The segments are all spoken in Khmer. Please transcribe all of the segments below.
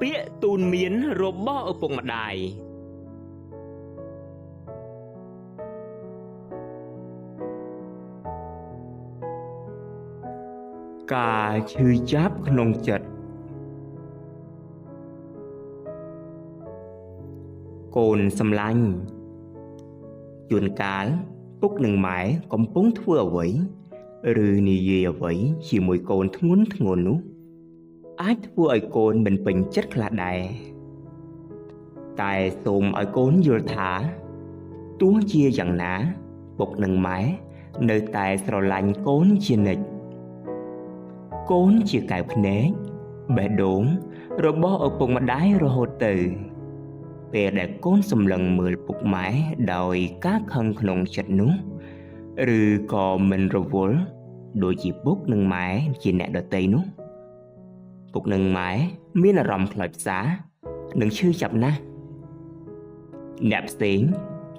ពាក្យទូនមានរបស់ឪពុកម្ដាយការឈឺចាប់ក្នុងចិត្តកូនសម្លាញ់ជួនកាលពុកនិងម៉ែកំពុងធ្វើអ្វីឬនិយាយអ្វីជាមួយកូនធ្ងន់ធ្ងរនោះអាចធ្វើឲ្យកូនមិនពេញចិត្តខ្លះដែរតែសូមឲ្យកូនយល់ថាទោះជាយ៉ាងណាពុកនិងម៉ែនៅតែស្រឡាញ់កូនជានិច្ចកូនជាកែវភ្នែកបេះដូងរបស់ឪពុកម្ដាយរហូតទៅពេលដែលកូនសម្លឹងមើលពុកម៉ែដោយការខឹងក្នុងចិត្តនោះឬក៏មិនរវល់ដូចជាពុកនិងម៉ែជាអ្នកដទៃនោះពុកនិងម៉ែមានអារម្មណ៍ខ្លោចផ្សានិងឈឺចាប់ណាស់អ្នកផ្សេង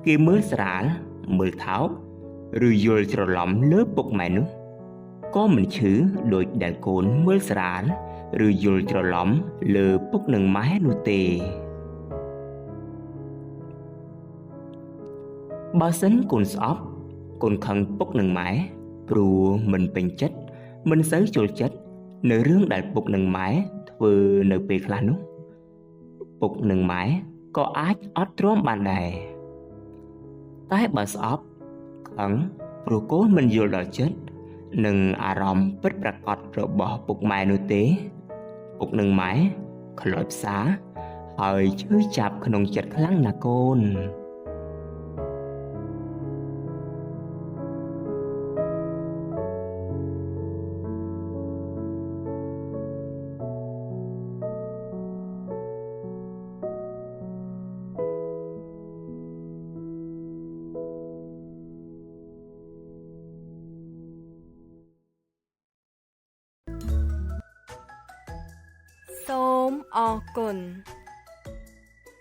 គេមើលស្រាលមើលថោកឬយល់ច្រឡំលើពុកម៉ែនោះក៏មិនឈឺដូចដែលកូនមើលស្រាលឬយល់ច្រឡំលើពុកនិងម៉ែនោះទេបើសិនកូនស្អប់កូនខឹងពុកនិងម៉ែព្រោះមិនពេញចិត្តមិនសូវចូលចិត្តនៅរឿងដែលពុកនិងម៉ែធ្វើនៅពេលខ្លះនោះពុកនិងម៉ែក៏អាចអត់ទ្រាំបានដែរតែបើស្អប់ខឹងព្រោះកូនមិនយល់ដល់ចិត្តនិងអារម្មណ៍ពិតប្រាកដរបស់ពុកម៉ែនោះទេពុកនិងម៉ែខ្លោចផ្សាហើយឈឺចាប់ក្នុងចិត្តខ្លាំងណាស់កូន សូមអរគុណ។